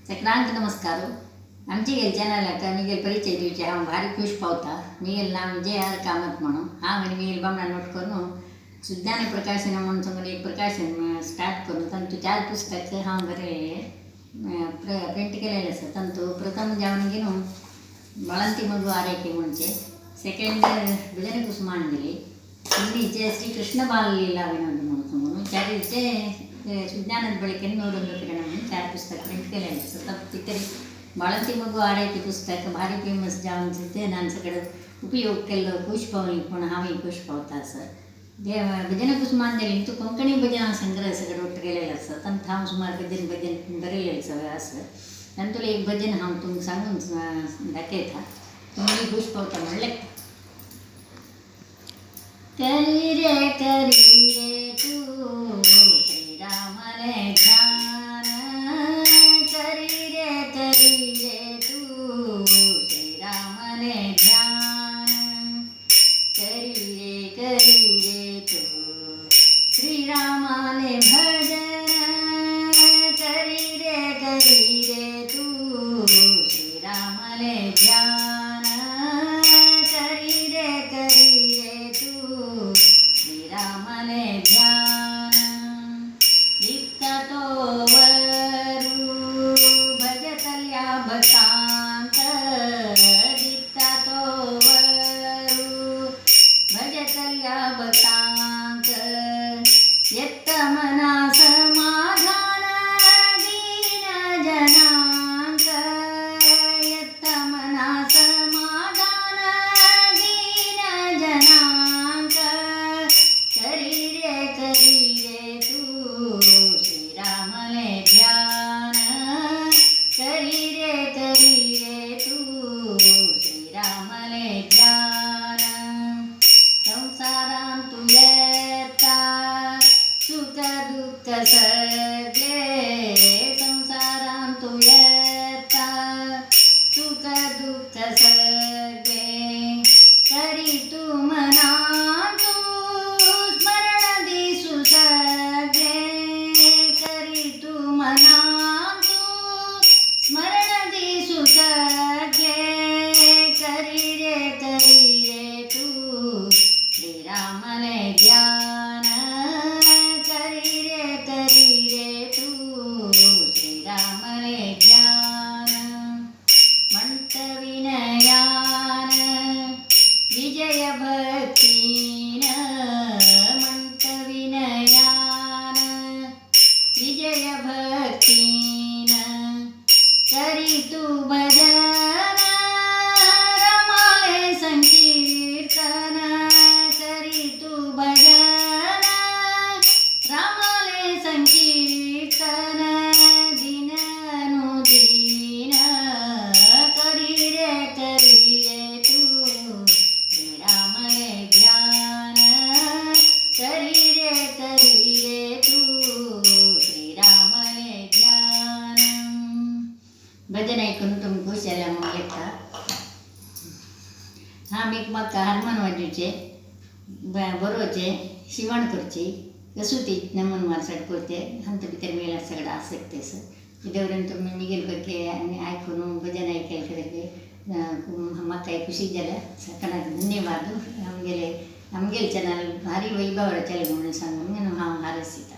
सगळ्यांक नमस्कार. आमचे गेल चॅनलाक मिगेल परिचय दिवचे हांव भारी खुश पावता. मिगेल नांव विजय आर कामत म्हणून. हांव आनी मिगेल बामणान नोट करून सुज्ञान प्रकाशन म्हणून सांगून एक प्रकाशन स्टार्ट करून तांतू चार पुस्तक हांव बरयलेले प्रिंट केलेले आसा. तांतू प्रथम जावन घेवन बाळंती मगू आरैके म्हणचे, सेकंड भजन कुसुमांजली, तिन्नीचे श्री कृष्ण बाललीला विनोद म्हणून सांगून, चारीचे सुज्ञानद बळिके नूरೊಂದು ಕಿರಣ म्हणून चार पुस्तक प्रिंट केलेले आसा. भितर बाळंती मगू आरैके पुस्तक भारी फेमस जावन ते ನಾನು सगळं उपयोग केल्लो खुश पावली पूण हांवूय खुश पावता आसा. ते भजन कुसुमांजली तूं कोंकणी भजन संग्रह सगळं ಒಟ್ಟು केलेलो आसा. तांत हांव सुमार भजन भजन बरयलेलें सगळें आसा. तातूंतलें एक भजन हांव तुमकां सांगून दाखयता, तुमी खुश पावता म्हणलें. करी रे करी रे तू श्रीरामले ध्यान, करी रे करी रे तू श्रीरामले ध्यान, करी रे करी रे तू श्रीरामाले भजन, करी रे करी रे तू श्रीरामले ध्यान, करी रे करी रे तू श्रीरामले ध्यान. दीप्ता तो वरू भजतल्या भक्तांक, दीप्ता तो वरू भजतल्या भक्तांक, येत मना समाधान दीन जनांक, येत मना समाधान दीन जनांक, करी रे करी रे तू श्रीरामले ध्यान, करी रे करी रे तू श्रीरामले ध्यान. संसारांतु येता सुख दुःख सगळे, संसारांतु येता सुख दुःख सगळे, तरी तू मनांतु स्मरण दिसू सगळे, करी तू मनांतु स्मरण दिसू सगळे, करी रे करी रे तू श्रीरामले ध्यान, करी रे करी रे तू श्रीरामले ध्यान. मंत विनयान विजय भक्तीन, मंत विनयान विजय भक्तीन, करी तू भजन रमाले संकीर्तन, करी तू भजन रामाले संकीर्तन, दिन अनुदिन करी रे करी रे तू श्रीरामले ध्यान, करी रे करी रे तू श्रीरामले ध्यान. भजन ऐकून तुमी खुश जाल्या म्हणून लेखता. हांव एक म्हाका हार्मोन वाजोवचें, बरोवचें, शिवण करची, कसूती नमून मार्साट करचे हांत भितर मेला सगळं आसक्त आसा. देवरेन तुमी मिगेल ಬಗ್ಗೆ आयकून भजन ऐकले म्हाका खुशी जाल्या. सगळ्यांक धन्यवाद. आमगेले आमगेले चॅनल भारी वैभव चल म्हणून सांगून हांव हारसिता.